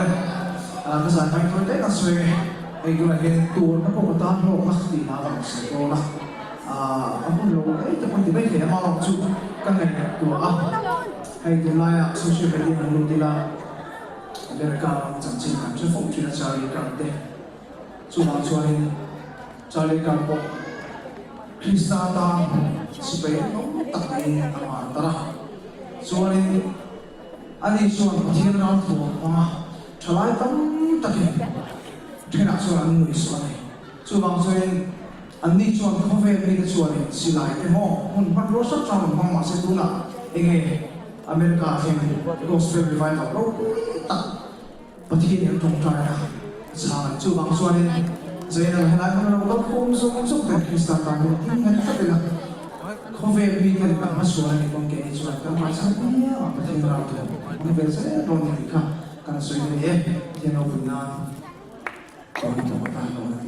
Awle, ka zai hmai tawi te kan sawi ange. Hei tunah hian turna pawh ka tan hlawkna tih hna ka rawn sawi dawn a. A hun lo rei tak an ti mai thei ang chu ka ngaihtuah a. Hei tunlaia social media kan lut ila America ram chanchin kan hre fo thin a Charlie Kirk te. Chuvang chuanin Charlie Kirk pawh Krista tan sipai rinawm tak niin a martar a. Chuanin ani chuan Pathian ram thuam hmanga thalai tam takin thenah chuan an nuihsawh a ni. Chuvang chuanin anni chuan khawvel mite chuanin silai te maw hmun hmanrua hrang hrang rawn hmang mahse tunah enge America thleng Gospel Revival ropui tak Pathian in tawngtai a chhang a ni. Chuvang chuanin Zainal helai hmun a lo kal khum zawng zawng ten Krista tan hun tin nghet tlat ila khawvel mi ten kan hmasual a nih pawn keini chuan kan hmaichhan piang a Pathian ram thu hmang ve zel dawn ni tih kha kan sawi a ni e. Pathian ropui nan Tawng thawk atan lo a ni.